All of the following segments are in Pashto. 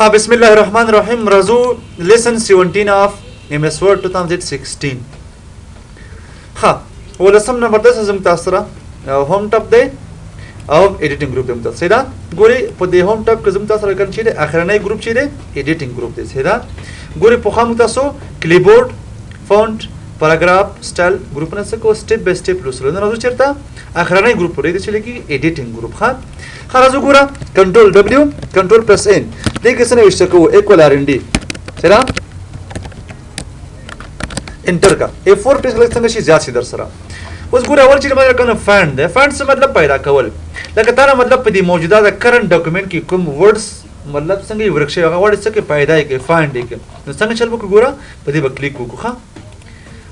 ها بسم الله الرحمن الرحیم. راځو lesson 17 of MS Word 2016. ها ولسم نمبر 10 زموږ تاسو سره home tab دی او editing group دی. متاسو ده ګوري په دې home tab کې زموږ تاسو سره کوم چې دی اخرنۍ group چې دی editing group دی. صحیح ده ګوري په خامو تاسو clipboard، font، paragraph، style group نه څه کو step by step لوستلو. نن راځو چېرته اخرنۍ group پورې دی چې لیکي editing group. ښه ښه راځو ګوره control W control plus N دې کې څه نوشته کوو equal R N D سره enter کا A4 page لږ څنګه شي زیات شي در سره. اوس ګوره اول چې ما کنه find دی. find څه مطلب پیدا کول، لکه تا نه مطلب په دې موجوده د current document کې کوم words مطلب څنګه یې ورک شوی هغه غواړي څه کې پیدا یې کړي find یې کړي. نو څنګه چل وکړو ګوره په دې به کلیک وکړو. ښه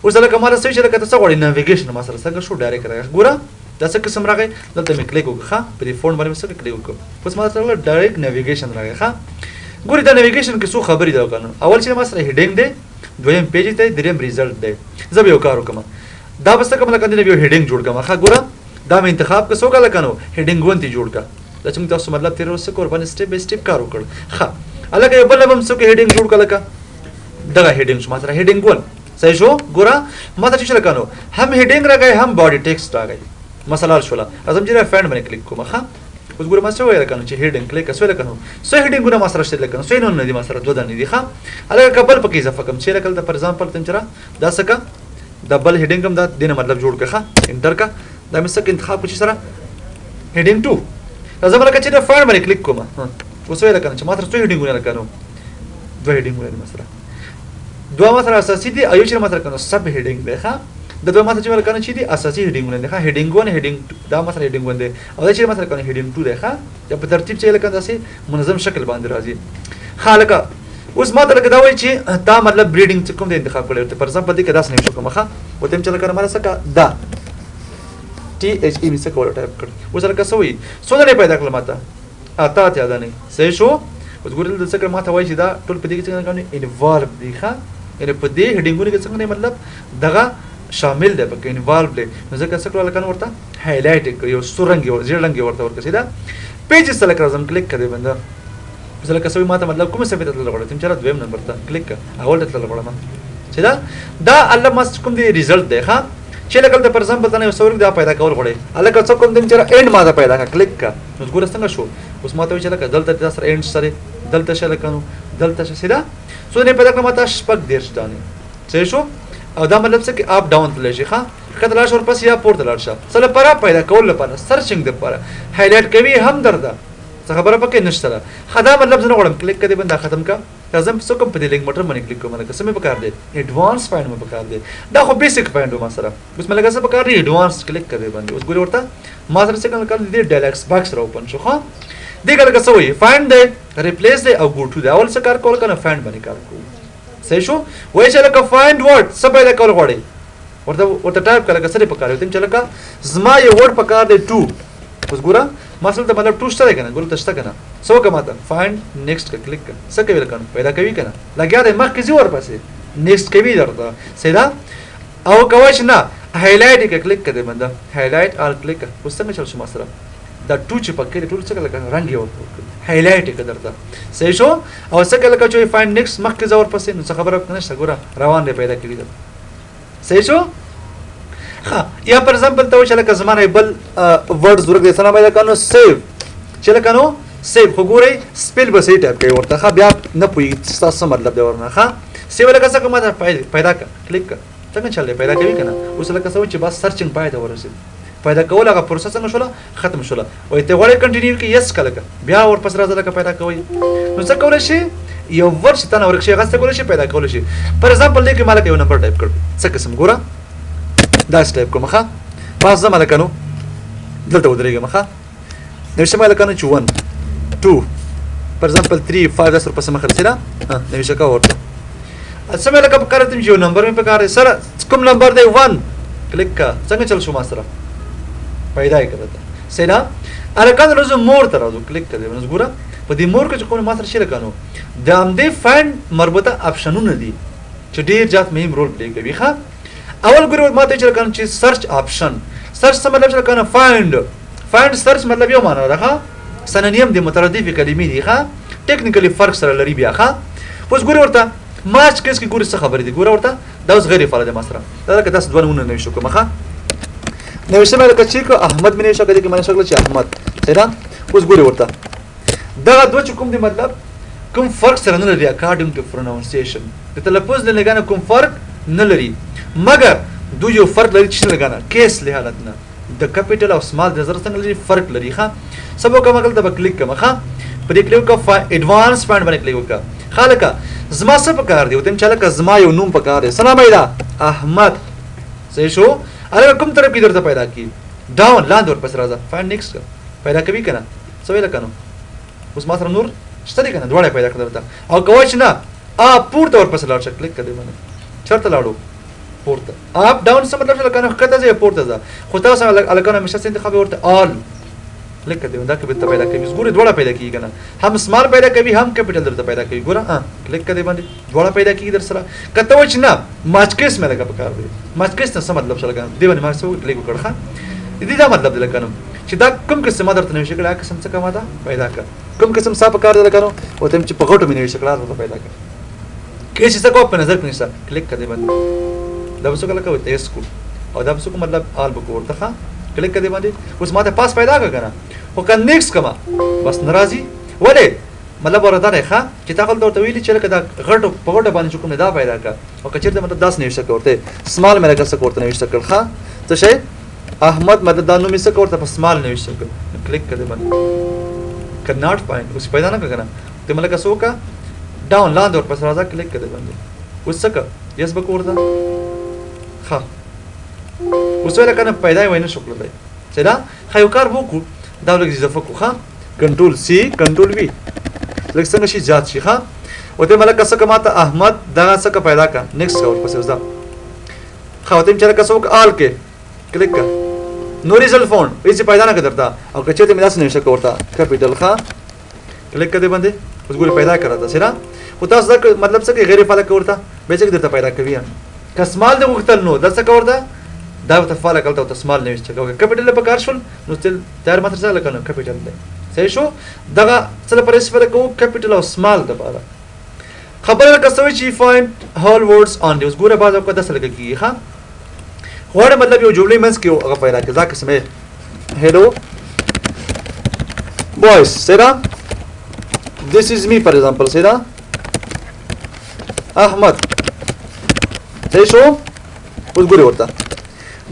اوس لکه ما څه چې لکه ته څه غواړې navigation ما سره څنګه شو direct راغی. ګوره دا څه قسم راغی، دلته مې کلیک وکړ. ښه په دې font باندې مې څه کلیک وکړ، اوس ما سره direct navigation راغی. ښه ګوري دا navigation کې څو خبرې ده کنه. اول چې ما سره heading دی، دویم page دی، دریم result دی. زه به یو کار وکړم، دا به څه کوم لکه دې یو heading جوړ کړم. ښه ګوره دا مې انتخاب کړ، څو کله کنه heading 1 ته جوړ کړه. دا چې موږ تاسو مطلب تیر وسه کور باندې step by step کار وکړ. ښه الکه یو بل هم څه کې heading جوړ کړه، لکه دغه heading شو ما سره heading 1 صحیح شو. ګوره ما ته چې لکه نو هم heading راغی هم body text راغی، مسله حل شوله. راځم چې find باندې کلیک کوم. ښه اوس ګوره ما څه ویل کنه چې heading کلیک څه ویل کنه څو heading ونه ما سره شته لکه څو نه دي ما سره دوه دانې دي. ښه الکه کبل پکې اضافه کوم چې لکه د for example تم چر دا څه کا د بل heading هم دا دینه مطلب جوړ کړه. ښه enter کا دا مې څه انتخاب کړ چې سره heading 2. راځم لکه چې د find باندې کلیک کوم. اوس ویل کنه چې ما سره څو heading ونه لکه نو دوه heading ونه ما سره، دوه ما سره اساسي دي او یو چې ما سره کنه sub heading دی. ښه د دوه ما سره چې کنه چې دي اساسي heading ونه دي. ښه heading 1 heading 2 دا ما سره heading 1 دی او دا چې ما سره کنه heading 2 دی. ښه دا په ترتیب چې لکه داسې منظم شکل باندې راځي. ښه لکه اوس ما ته لکه دا وایي چې تا مطلب breeding څه کوم دی انتخاب کړی ورته for example دې کې داسې نوشته کوم. ښه ورته چې لکه ما څه دا T H E مې څه کول ټایپ کړ. اوس لکه څه وایي څو دانې پیدا کړل ما ته اته اتیا دانې. صحیح شو. اوس ګورئ دلته څه کړه ما ته وایي چې دا ټول په دې کې څنګه کنه involve دي. ښه یعنې په دې heading ونو کې څنګه دی مطلب دغه شامل دی پکې involve دی. نو ځکه څه کړل لکه ورته highlight یې کړ، یو سور رنګ یې زیړ رنګ یې ورته ورکړ. صحیح ده pages ته لکه راځم کلیک کړه بنده. اوس لکه څه وایي ما ته مطلب کومې صفحې ته تلل غواړم، چې دویم نمبر ته کلیک کړه، اول ته تلل غواړم. صحیح ده دا الله ما کوم دی result دی. ښه چې لکه دلته for example ته یو څه ورک دا پیدا کول غواړي، هلکه څه کوم دی چې end ما ته پیدا کړه، کلیک کړه. نو ګوره څنګه شو. اوس ما ته وایي چې لکه دلته دا سره end سره دلته شه لکه نو دلته شه. صحیح ده څو دانې پیدا کړه ما ته 36 دانې. صحیح شو. او دا مطلب څه کې up down تللی شي. ښه ښکته لاړ شه ورپسې یا پورته لاړ شه، څه لپاره پیدا کولو لپاره searching دپاره highlight کوي هم درته، څه خبره پکې نشته ده. ښه دا مطلب زه نه غواړم، کلیک کړه دې باندې دا ختم کړه. راځم څه کوم په دې link button باندې کلیک کوم. لکه څه مې پکار دی advance find مې پکار دی. دا خو basic find ما سره، اوس مې لکه څه پکار دی advance، کلیک کړه دې باندې. اوس ګورې ورته ما سره څه کړل دې dialog box را open شو. ښه دې کله څه وایي find دی، replace دی او go to دی. اول څه کار کول کنه find باندې کار کوو. صحیح شو. وایي چې لکه find word څه پیدا کول غواړي ورته ورته ټایپ کړه لکه څه دې پکار دی. چې لکه زما یو word پکار دی 2. اوس ګوره ما سره ته مطلب 2 شته دی کنه، ګوره ته شته کنه. څه وکړه ما ته find next کړه، کلیک کړه. څه کوي لکه پیدا کوي کنه، لګیا دی مخکې ځي ورپسې next کوي درته. صحیح ده. او کوی چې نه highlight یې کړه، کلیک کړه دې باندې highlight all کلیک کړه. اوس څنګه چل شو ما سره دا 2 چې پکې دی ټول څه لکه رنګ یې ورته ورکړ، highlight یې کړه درته. صحیح شو. او څه لکه چې find next مخکې ځه ورپسې، نو څه خبره پکې نشته. ګوره روان دی پیدا کوي درته. صحیح شو. ښه یا for example ته وایي چې لکه زما نه بل words ورک دی، څه نامه ده که نو save، چې لکه نو save خو ګورئ spell به صحیح ټایپ کوي ورته. ښه بیا نه پوهېږي چې ستاسو څه مطلب دی ورنه. ښه save لکه څه کومه ده پیدا کړه، کلیک کړه، څنګه چل دی پیدا کوي که نه. اوس لکه څه وایي چې بس searching پای ته ورسېد، پیدا کول هغه پروسه څنګه شوله ختم شوله. وایي ته غواړې continue کړې yes کړه لکه بیا ورپسې راځه لکه پیدا کوي. نو څه کولی شي یو word چې تا نه ورک شي هغه څه کولی شي پیدا کولی شي. for example دې کې ما لکه یو نمبر ټایپ کړ، څه قسم ګوره داسې ټایپ کوم. ښه بس زه لکه نو دلته ودرېږم. ښه نوشته ما لکه نو چې 1 2 for example 3 5 داسې ورپسې مخه رسېده. نوشته کوه ورته څه مې لکه پکار دی چې یو نمبر مې پکار دی. سره کوم نمبر دی 1 کلیک کړه، څنګه چل شو ما سره پیدا یې کړه ته. صحیح ده. هلکانو راځو more ته راځو، کلیک کړه نو ګوره په دې more کې چې کوم ما سره شي لکه نو د همدې find مربوطه option ونه دي چې ډېر زیات مهم role play کوي. ښه اول ګورې ما ته چې لکه چې search option، search څه مطلب چې لکه find، find search مطلب یو معنا ده. ښه synonym دي، مترادفې کلمې دي. ښه technically فرق سره لري بیا. ښه اوس ګوري ورته match case کې ګوري څه خبرې دي. ګوره ورته دا اوس غیر فعال دی ما سره، دا لکه داسې دوه نومونه نوشته کوم. ښه نوشته مې لکه چې احمد مې نوشته کړی، کې مې نوشته کړل چې احمد، صحیح ده. اوس ګوري ورته دغه دوه چې کوم دی مطلب کوم فرق سره نه لري according to pronunciation، د تلفظ له نګانه کوم فرق نه لري، مګر دوی یو فرق لري چې لګانه case له حالت نه د capital او small د نظر څنګه لري فرق لري. ښه سبا کوم دلته به کلیک کوم. ښه په دې کلیک وکړه، advance find باندې کلیک وکړه. ښه لکه زما څه پکار دی؟ وته چې لکه زما یو نوم پکار دی، څه نامه یې ده؟ احمد، صحیح شو. هلکه کوم طرف کې درته پیدا کی؟ down لاندې ورپسې راځه، find next پیدا کوي که نه؟ څه ویله که نو اوس ما سره نور شته دی که نه؟ دواړه یې پیدا کړه درته. او که وایي چې نه پورته ورپسې لاړ شه، کلیک کړه دې باندې، چېرته لاړو؟ پورته. up down څه مطلب چې لکه ښکته ځه یا پورته ځه، خو تاسو هلکانو همیشه څه انتخاب ورته all کلیک کړه دا کې به پیدا کوي. ګوره دواړه پیدا کیږي کنه، هم small پیدا کوي هم capital درته پیدا کوي. ګوره کلیک کړه باندې دواړه پیدا کیږي در سره. کته و چې نه match case مې لګا پکار دی، match case نه څه مطلب شو لګا دی باندې ما څه کلیک وکړ. ښه دې دا مطلب دی لکه چې دا کوم قسم ما درته نوشته کړه قسم څه کومه ده پیدا کړه، کوم قسم صاحب پکار دی لکه نو او تم چې په غټو مې نوشته کړه درته پیدا کړه. کیس څه کو په نظر کې نشته، کلیک کړه باندې دا به څه کله کوي تیس کو او دا به څه مطلب all به ورته. ښه کلیک کړه باندې اوس ماته پاس پیدا کړه کنه، خو که next کما بس ناراضي ولې مطلب ورته ده. ښه چې تا خپل ورته ویلي چې لکه دا غټو په غټو باندې چې کوم دا پیدا کړه، او که چېرته مطلب داسې نوشته کړه ورته small مې لکه څه ورته نوشته کړ. ښه څه شی احمد مطلب دا نوم یې څه ورته په small نوشته کړ، کلیک کړه باندې که not find اوس پیدا نه کړه کنه، ته مې لکه څه وکړه down لاندې ورپسې راځه، کلیک کړه باندې اوس څه کړه yes به ورته. ښه اوس ویله که نه پیدا یې وای نه شو کړلی، صحیح ده. ښه یو کار به وکړو، دا لږ اضافه کړو. ښه control C control V لږ څنګه شي زیات شي. ښه ورته مې لکه څه که ماته احمد دغه څه که پیدا کړه next که ورپسې اوس دا. ښه ورته مې چې لکه څه وکړه all کې کلیک کړه، no result found هېڅ یې پیدا نه کړه درته. او که چېرته مې داسې نوشته کړه ورته capital، ښه کلیک کړه دې باندې اوس ګورې پیدا کړه راته، صحیح ده. خو تاسو دا مطلب څه کوي غیر فعاله که ورته بیا څه درته پیدا کوي. که small دې غوښتل نو دا څه که ورته دا ورته فعاله کړه ورته small نوشته کړه، که capital په کار شول نو تل تیار ماته څه لکه نو capital دی، صحیح شو. دغه څه لپاره استفاده کوو؟ capital او small دپاره. خبره لکه څه وایي چې find whole words on دی. اوس ګوره بعض اوقات داسې لکه کېږي. ښه غواړم مطلب یو جملې منځ کې هغه پیدا کړي، دا قسم hello boys، صحیح ده، this is me for example، صحیح ده، احمد، صحیح شو. اوس ګورې ورته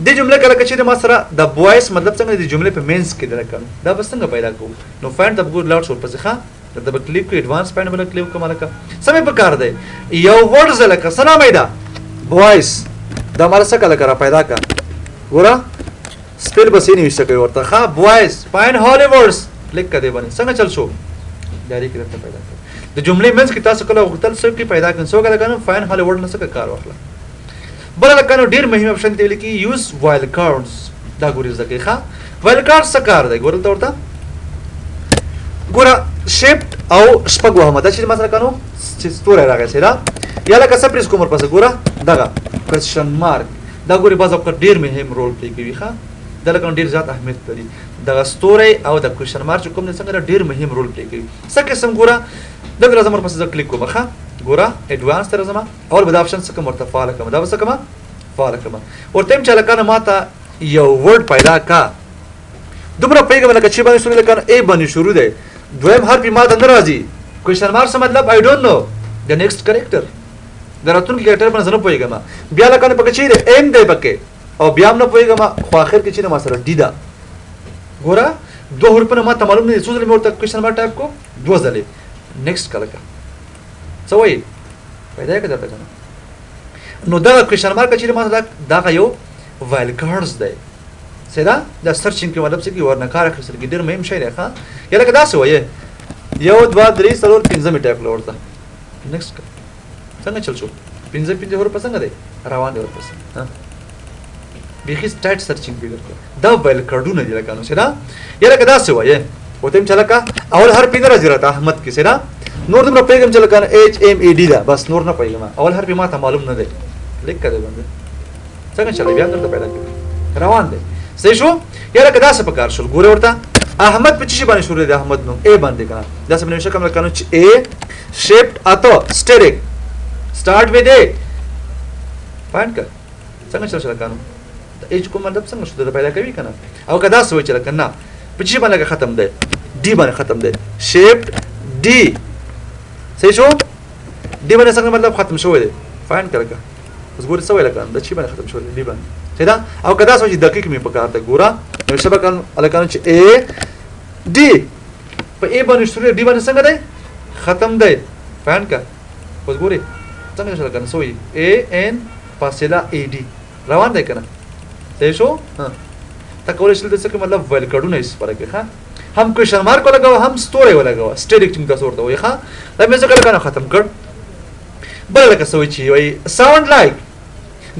دې جمله کله که چېرې ما سره د boys مطلب څنګه د جملې په منځ کې دی لکه دا به څنګه پیدا کوو؟ نو find ته به ګورو لاړ شو ورپسې. ښه دلته به کلیک کړو، advance find به کلیک وکړم. لکه څه مې پکار دی؟ یو words لکه څه نامه یې ده؟ boys، دا ماله څه کله را پیدا کړه. ګوره spell به څه نوشته کوي ورته. ښه boys find whole words کلیک کړه دې باندې څنګه چل شو؟ direct درته پیدا کړ. د جملې منځ کې تاسو کله غوښتل څه کې پیدا کړئ، څوک لکه نو find whole word نه څه کار واخله. بل لکه نو ډېر مهم option دی لیکي use wildcards، دا ګوري زده کوي. ښه wildcards څه کار دی؟ ګوره دلته ورته ګوره shift او شپږ وهمه، دا چې مثلا که نو چې ستوری راغی صحیح ده، یا لکه څه press کوم ورپسې ګوره دغه question mark، دا ګوري بعض اوقات ډېر مهم role play کوي. ښه دا لکه ډېر زیات اهمیت لري دغه ستوری او د question mark چې کوم دی څنګه ډېر مهم role play کوي. څه قسم ګوره دلته راځم ورپسې زه کلیک کوم. ښه ګوره advance ته راځم، اول به دا option څه کوم ورته فعاله کړم، دا به څه کوم فعاله کړم. ورته هم چې هلکانو ماته یو word پیدا کا، دومره پوهېږم لکه چې باندې شروع لکه A باندې شروع دی، دویم حرف یې ماته نه راځي. question mark څه مطلب؟ I don't know the next character، د راتلونکي character باندې زه نه پوهېږم. بیا لکه نو پکې چېرې M دی پکې او بیا هم نه پوهېږم، خو اخر کې چېرې ما سره D ده. ګوره دوه حرفونه ماته معلوم نه دي، څو ځلې مې ورته question mark type کو؟ دوه ځلې. next کله که څه وایي پیدا یې که درته که نه؟ نو دغه question mark چېرې ما سره دغه یو wildcards دی، صحیح ده. دا searching کې مطلب څه کېږي ورنه کار اخیستل کېږي، ډېر مهم شی دی. ښه یا لکه داسې وایې 1 2 3 4 5 مې ټایپ کړه ورته next کړه، څنګه چل شو؟ پنځه پنځه حروف څنګه دی روان دی ورپسې. بیخي tight searching کوي درته، دا wildcard ونه دي لکه نو، صحیح ده. یا لکه داسې وایې ورته هم چې لکه اول حرف یې نه راځي راته احمد کې، صحیح ده. نور دومره پوهېږم چې لکه H M A D ده، بس نور نه پوهېږم، اول حرف یې ماته معلوم نه دی. لیک که دی باندې څنګه چلی بیا درته پیدا کوي روان دی، صحیح شو. یا لکه داسې په کار شول. ګوره ورته احمد په څه باندې شروع دی؟ احمد نوم ای باندې کنه. دا څه نوشته کوم لکه چې ای شیفت اته سټریک سٹارټ وذ ای فایند کا څنګه چل شو لکه د ایچ کوم مطلب څنګه شو دا پیدا کوي کنه. او کدا سوچ لکه نه په څه باندې ختم دی؟ ډي باندې ختم دی. شیفت ډي صحیح شو؟ ډي باندې څنګه مطلب ختم شوی دی؟ فایند کړه اوس ګورې څه وایي لکه د چی باندې ختم شوی دی؟ ډي باندې صحیح ده. او کدا سوچ دقیق مې پکار ده ګوره نو شبکه الکانو چې ای ډي په ای باندې شروع ډي باندې څنګه دی؟ ختم دی. فایند کا اوس ګورې څنګه شو لکه سوی ای ان فاصله ای ډي روان دی کنه. صحیح شو؟ تا کولی شل د څه مطلب ویل کډونه استفاده کوي. ښه هم کوېشن مارک ولګوه هم ستوری ولګوه سټریک چې موږ تاسو ورته وایي. ښه دا مې ځکه لکه ختم کړ. بله لکه څه وایي چې وایي ساوند لایک.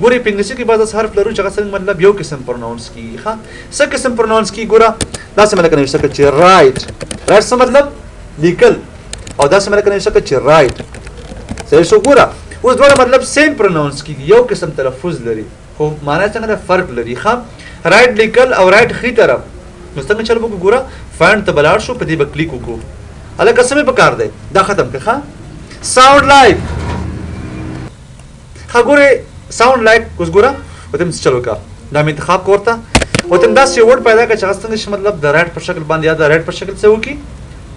ګورې په انګلیسي کې بعض داسې حرف لرو چې هغه څنګه مطلب یو قسم پروناونس کېږي. ښه څه قسم پروناونس کېږي؟ ګوره داسې مې لکه نوشته کړه چې رایټ. رایټ څه مطلب؟ لیکل. او داسې مې لکه نوشته کړه چې رایټ. صحیح شو؟ ګوره اوس دواړه مطلب سیم پروناونس کېږي، یو قسم تلفظ لري خو معنا څنګه ده؟ فرق لري. ښه رایټ لیکل او رایټ ښي طرف نو څنګه چل وکړو؟ ګوره فایند ته به لاړ شو، په دې به کلیک وکړو. هلکه څه مې په کار دی؟ دا ختم کړه. ښه ساوند لایک. ښه ګورې ساوند لایک اوس ګوره ورته مې څه چل وکړه، دا مې انتخاب کړ ورته، ورته مې داسې یو ورډ پیدا کړه چې هغه څنګه شي مطلب د رایټ په شکل باندې یا د رایټ په شکل څه وکړي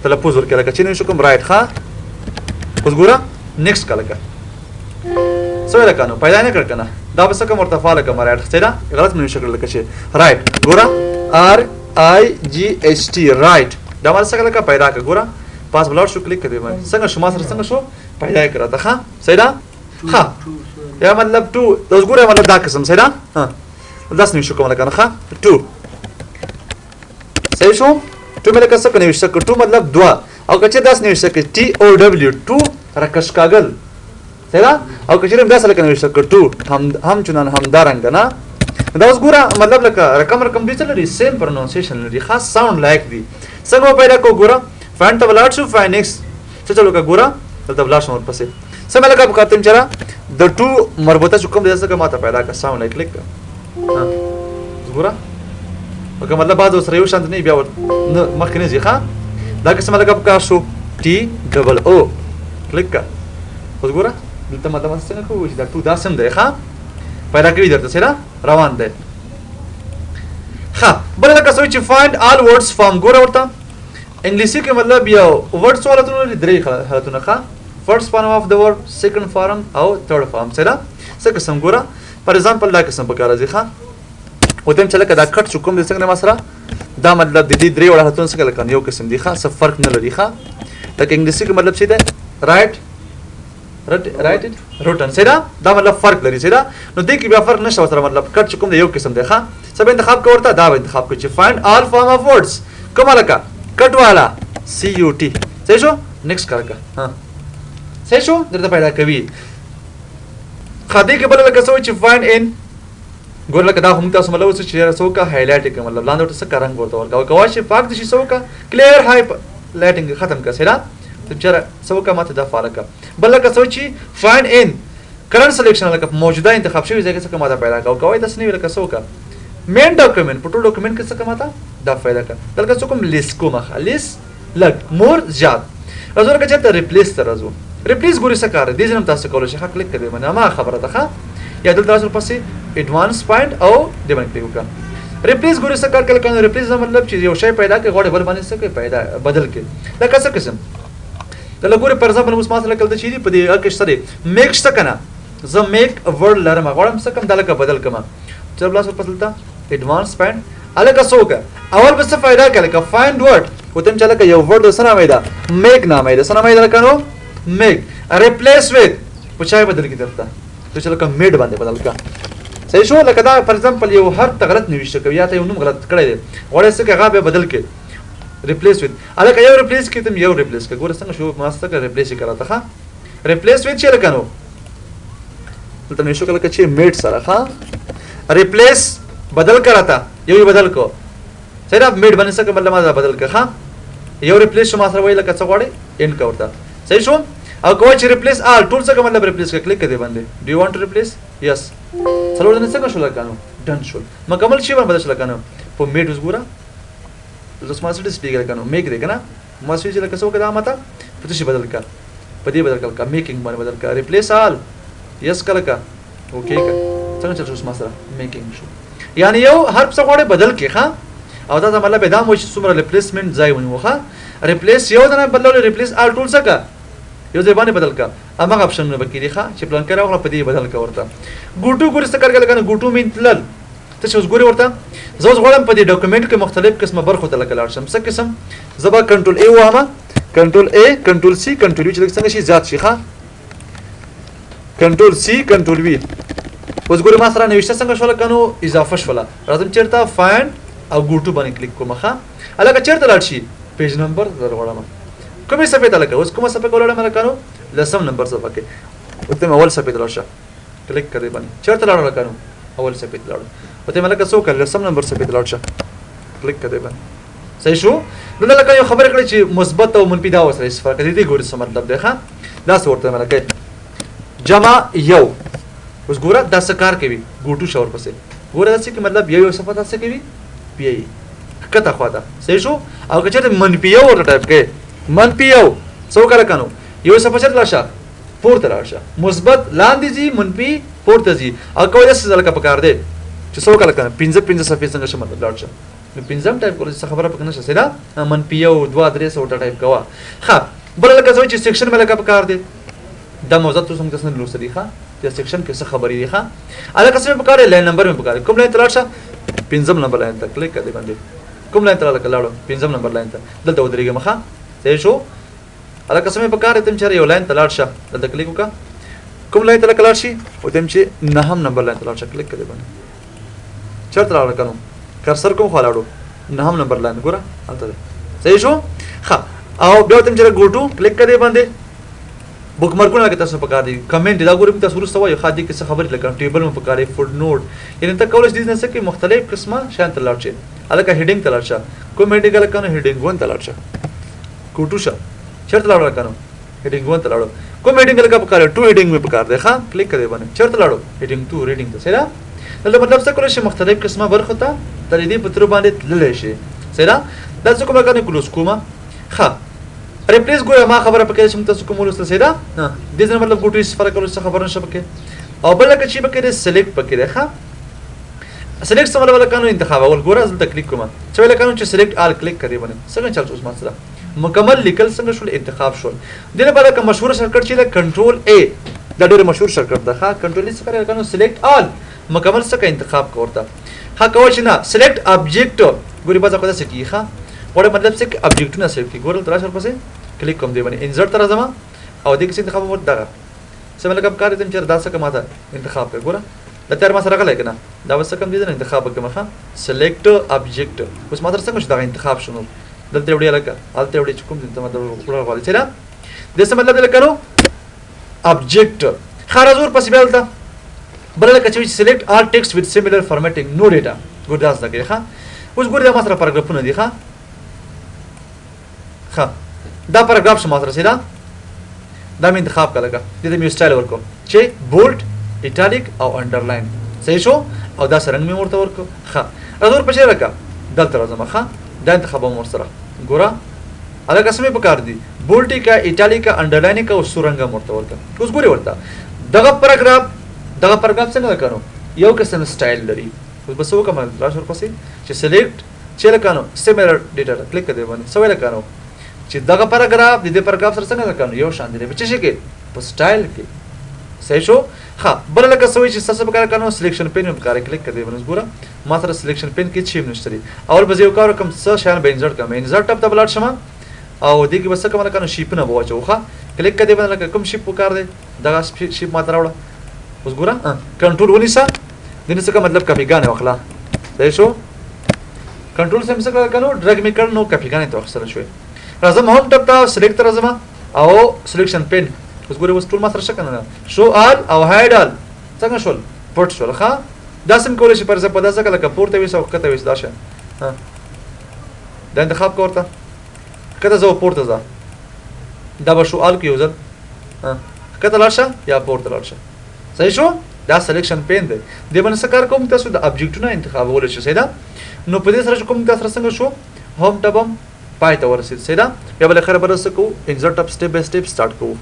تلفظ ورکړي. لکه چې نن شو کوم رایټ. ښه اوس ګوره نیکسټ کړه لکه څه ویل که نو پیدا نه کړ که نه، دا به څه کوم ورته فعاله کوم رایټ. صحیح ده؟ غلط مې نوشته کړل لکه چې رایټ. ګوره آر آی جی ایچ ټي رایټ دا ما څنګه لکه پیدا کړه. ګوره پاس به لاړ شو کلیک کړې باندې څنګه شو ما سره څنګه شو پیدا یې کړه ته. ښه صحیح ده؟ ښه یا مطلب ټو اوس ګوره مطلب دا قسم. صحیح ده؟ ها داسې نوشته کوم لکه ښه ټو. صحیح شو؟ ټو مې لکه څه نوشته کړ؟ ټو مطلب دوه. او که چېرې داسې نوشته کړ ټي او ډبلیو ټو رکشکاګل. صحیح ده؟ او که چېرې داسې لکه نوشته کړ ټو هم چنان همدارنګه نه. دا اوس ګوره مطلب لکه رقم رقم دوی څه لري؟ سیم پروناونسیشن لري، خاص ساوند لایک دي. څنګه به پیدا کوو؟ ګوره فایند ته به لاړ شو، فایند نیکس څه چل وکړه؟ ګوره دلته به لاړ شم ورپسې. څه مې لکه په کتم چې د ټو مربوطه چې کوم دی څنګه ماته پیدا کړه ساوند لایک کلیک کړه. ګوره که مطلب بعض سره یو شان نه بیا نه مخکې نه ځي. ښه دا قسم لکه په کار شو ټي ډبل او کلیک کړه. اوس ګوره دلته مطلب څنګه کوو چې دا ټو دا سم دی. ښه پیدا کوي درته سره روان دی. ښه بل لکه څه چې فایند آل ورډز فارم. ګوره ورته انګلیسي کې مطلب یو ورډ څو حالتونه لري؟ درې حالتونه. ښه فرست فارم اف د ورډ، سیکنډ فارم او تھرډ فارم. څه ده؟ څه قسم؟ ګوره فار ایگزامپل دا قسم پکار راځي. ښه وتم چې لکه دا کټ چې کوم دی څنګه ما سره دا مطلب د دې درې وړه حالتونه څنګه لکه یو قسم دی. ښه څه فرق نه لري. ښه لکه انګلیسي کې مطلب څه دی؟ رایټ رایټ اټ روټن. صحیح ده؟ دا مطلب فرق لري. صحیح ده؟ نو دې کې بیا فرق نشته ورسره، مطلب کټ چې کوم دی یو قسم دی. ښه څه به انتخاب کوو ورته؟ دا به انتخاب کوو چې فایند آل فارم اف ورډز. کوم لکه کټ والا سی یو ټي. صحیح شو؟ نیکسټ کړه. ها صحیح شو؟ درته پیدا کوي. ښه دې کې بل لکه څه وایي چې فایند ان. ګوره لکه دا هم تاسو مطلب څه چې څه وکړه هایلایټ یې کړه، مطلب لاندې ورته څه رنګ ورته ورکړه او کوای شي پاک دې شي څه وکړه کلیر های لایټینګ ختم کړه. صحیح ده؟ ته چېرې څه وکړه ماته دا فعاله کړه. بل لکه څه چې فایند ان کرنټ سلیکشن لکه موجوده انتخاب شوی ځای کې څه ماته پیدا کړه او کوای داسې نه وي لکه څه وکړه مین ډاکومنټ په ټول ډاکومنټ کې څه ماته دا پیدا کړه. دلته څه کوم لیست کومه ښه لیست لږ مور زیات راځو لکه چېرته ریپلیس ته راځو. ریپلیس ګوري څه کار دی؟ دې ځای هم تاسو کولی شئ. ښه کلیک کړئ باندې هماغه خبره ده. ښه یا دلته راسو پسې اډوانس پوینټ او دې باندې کلیک وکړه. ریپلیس ګوري څه کار کوي؟ لکه ریپلیس دا مطلب چې یو شی پیدا کړي غواړي بل باندې څه کوي پیدا بدل کړي. لکه څه قسم دلته ګوري فار ایگزامپل اوس ما سره لکه دلته چې دي په دې کې شته دی میک شته که نه، زه میک ورډ لرم غواړم څه کوم دا لکه بدل کړم. چې بل څه پسې دلته اډوانس پوینټ هلکه څه وکړه؟ اول به څه فایده کوي؟ لکه فایند ورډ وتم چې لکه یو ورډ څه نامه ده؟ میک نامه ده. څه نامه ده؟ لکه نو میک ریپلیس وذ په چا بدل کړي درته ته چې لکه میډ باندې بدل کړه. صحیح شو؟ لکه دا فار ایگزامپل یو حرف ته غلط نوشته کوي یا ته یو نوم غلط کړی دی غواړې څه کوي هغه بیا بدل کړي ریپلیس وذ. هلکه یو ریپلیس کړي تم یو ریپلیس کړه. ګوره څنګه شو ما څه کړه ریپلیس یې کړه ته. ښه ریپلیس وذ چې لکه نو دلته مې شو لکه چې میډ سره. ښه ریپلیس بدل کړه ته یو یې بدل کړو. صحیح ده؟ میډ باندې څه مطلب ما بدل کړه. ښه یو ریپلیس شو ما سره وایي لکه څه غواړې اند کړه ورته. صحیح شو؟ او کوی چې ریپلیس آل ټول څه مطلب ریپلیس کړه کلیک کړه باندې. ډو یو وانټ ټو ریپلیس؟ یس. څلور ځنې څنګه شو لکه نو ډن شول مکمل شی باندې بدل شو لکه نو په میډ اوس ګوره زما سره ډیسپلی لکه نو میک دی کنه ما سوي چې لکه څه وکړه دا ماته په څه شي بدل کړه په دې بدل کړه میکینګ باندې بدل کړه ریپلیس آل یس کله کا اوکی کا څنګه چل شو ما سره میکینګ شو یعنی یو حرف څه غواړي بدل کې ښه او دا مطلب دا مو چې څومره ریپلیسمنت ځای ونیو ښه ریپلیس یو دنه بدلول ریپلیس آل ټول څه کا یو ځای باندې بدل کا همغه اپشنونه پکې دي ښه چې پلان کې راغله په دې بدل کا ورته ګوټو ګورې څه کار کوي لکه ګوټو مین تلل ته چې اوس ګورې ورته زه اوس غواړم په دې ډاکومنټ کې مختلف قسمه برخو ته لکه لاړ شم څه قسم زه به کنټرول ای ووایم کنټرول ای کنټرول سی کنټرول وی چې لږ څنګه شي زیات شي ښه کنټرول سی کنټرول وی اوس ګورې ما سره نوشته څنګه شوله که نو اضافه شوله راځم چېرته فایند او ګو ټو باندې کلیک کوم ښه هلکه چېرته لاړ شي پیج نمبر ته درغواړم کومې صفحې ته لکه اوس کومه صفحه کې ولاړم لکه نو لسم نمبر صفحه کې ورته مې اول صفحې ته لاړ شه کلیک کړې باندې چېرته لاړو لکه نو اول صفحې ته لاړو ورته مې لکه څه وکړه لسم نمبر صفحې ته لاړ شه کلیک کړې باندې صحیح شو دلته لکه یو خبره کړې چې مثبت او منفي دا ورسره هېڅ فرق دی دې ګورې څه مطلب دی ښه داسې ورته مې لکه جمع یو اوس ګوره دا څه کار کوي ګوټو شه ورپسې ګوره داسې کې مطلب یو یو صفحه داسې کوي بیایي ښکته خوا ته صحیح شو او که چېرته منفي یو ورته ټایپ کړې منفي یو څه وکړه لکه نو یو صفحه چېرته لاړ شه پورته لاړ شه مثبت لاندې ځي منفي پورته ځي او که داسې لکه پکار دی چې څه وکړه لکه پنځه پنځه صفحې څنګه شه مطلب لاړ شه نو پنځم ټایپ کول څه خبره پکې نشته صحیح ده منفي یو دوه درې څه ورته ټایپ کوه ښه بله لکه څه چې سیکشن مې لکه پکار دی دا موضوع تاسو موږ تاسو نه لوستلې ښه چې سیکشن کې څه خبرې دي ښه الکه څه مې پکار دی لاین نمبر مې پکار دی کوم لاین ته لاړ شه پنځم نمبر لاین ته کلیک کړه باندې کوم لاین ته لکه لاړو پنځم نمبر لاین ته دلته ودرېږم ښه صحیح شو الکه څه مې پکار دی تم چې یو لاین ته لاړ شه دلته کلیک وکړه کوم لاین ته لکه لاړ شي او تم چې نهم نمبر لاین ته لاړ شه کلیک کړه باندې چېرته لاړ کنو کرسر کوم خوا لاړو نهم نمبر لاین ګوره هلته دی صحیح شو ښه او بیا تم چې ګوټو کلیک کړه باندې بوکمارکونه لکه تاسو پکار دي کمنټ دا ګورم تاسو وروسته وایو ښه دې کې څه خبرې لکه ټیبل مو پکار دی فوډ نوټ یعنی ته کولی شې دې نه څه کې مختلف قسمه شیان ته لاړ شې هلکه هډینګ ته لاړ شه کوم هډینګ هلکه نو هډینګ ون ته لاړ شه کوټو شه چېرته لاړو هلکه نو هډینګ ون ته لاړو کوم هډینګ هلکه پکار دی ټو هډینګ مې پکار دی ښه کلیک کړې باندې چېرته لاړو هډینګ ټو ریډینګ ته صحیح ده دلته مطلب څه کولی شي مختلف قسمه برخو ته تر دې په ترو باندې تللی شي صحیح ده دا څه کوم لکه کلوز کومه ښه ریپلیس ګوره ما خبره پکې چې تاسو کوم ولوسته صحیح ده دې ځای مطلب ګوټو استفاده کولو څه خبره نشه پکې او بل لکه چې پکې دې سلیکټ پکې ده ښه سلیکټ څه مطلب لکه نو انتخابول ګوره دلته کلیک کوم چې لکه نو چې سلیکټ آل کلیک کړی باندې څنګه چل اوس ما سره مکمل لیکل څنګه شول انتخاب شول دې لپاره کوم مشهور شارټکټ چې ده کنټرول ای دا ډېر مشهور شارټکټ ده ښه کنټرول ای څه کوي لکه نو سلیکټ آل مکمل څه انتخاب کوي ښه کوي چې نه سلیکټ ابجیکټ ګوري بس خو داسې کیږي ښه غواړم مطلب څه ابجیکټونه سلیکټ کړي ګوره دلته راشه ورپسې کلیک کوم دی باندې انزرټ ته راځم او دې کې څه انتخاب وکړم دغه څه مې لکه پکار دی چې دا څه کوم ماته انتخاب کړه ګوره دا تیار ما سره راغلی که نه دا به څه کوم دې نه انتخاب وکړم ښه سلیکټ ابجیکټ اوس ما سره څنګه شو دغه انتخاب شو نور دلته وړي لکه هلته وړي چې کوم ځای ته مطلب وړل غواړي چې دا د څه مطلب دی لکه نو ابجیکټ ښه راځو ورپسې بیا دلته بله لکه چې سلیکټ آل ټیکسټ وذ سیمیلر فارمیټینګ نو ډیټا ګور دا زده کوي ښه اوس ګور دا ما سره پاراګرافونه دي ښه ښه دا پاراګراف شو ما سره سیدا دا مې انتخاب کړه لکه دې ته مې سټایل ورکړ چې بولډ ایټالیک او انډرلاین صحیح شو او دا رنګ مې ورته ورکړ ښه راځو ورپسې لکه دلته راځم ښه دا انتخابوم ورسره ګوره هلکه څه مې پکار دي بولډ کا ایټالیک انډرلاین کا او سور رنګ هم ورته ورکړه اوس ګورې ورته دغه پاراګراف دغه پاراګراف څنګه کړو یو قسم سټایل لري اوس به څه وکړم راشه ورپسې چې سلیکټ چې لکه نو سیمیلر ډیټا ته کلیک کړئ باندې څه ویل کنو چې دغه پاراګراف د دې پاراګراف سره څنګه کنو یو شان دی په څه شي کې په سټایل کې صحیح شو ښه بل لکه څه وایي چې ستاسو په کار کنو سلیکشن پین په کار کلیک کړئ باندې ګوره ما سره سلیکشن پین کې چې نشته دی اول به یو کار کوم څه شیان به انزرټ کوم انزرټ ټپ ته بلاټ شم او دې کې به څه کوم لکه نو شیپونه به واچو ښه کلیک کړئ باندې لکه کوم شیپ وکار دی دغه شیپ ما ته راوړه اوس ګوره کنټرول ونیسه دې نه څه مطلب کاپیګانې واخله صحیح شو کنټرول سم څه کړل کنو ډرګ می کړ نو کاپیګانې ته واخیستل شوې راځم هوم ټپ ته سلیکټ ته راځم او سلیکشن پین اوس ګوره اوس ټول ما سره شکل نه شو آل او هاید آل څنګه شول پټ شول ښه دا سم کولی شي پر ځای په داسې لکه پورته ویسه او ښکته ویسه دا شی دا انتخاب که ورته ښکته ځه او پورته ځه دا به شو آل کې یو ځل ښکته لاړ شه یا پورته لاړ شه صحیح شو دا سلیکشن پین دی دې باندې څه کار کوم تاسو د ابجیکټونه انتخابول شي صحیح ده نو په دې سره چې کوم تاسو سره څنګه شو هوم ټب هم پای ته ورسید. صحیح ده؟ بیا به له خیره بل څه کوو، انسرټ ټب سټیپ بای سټیپ سټارټ کوو.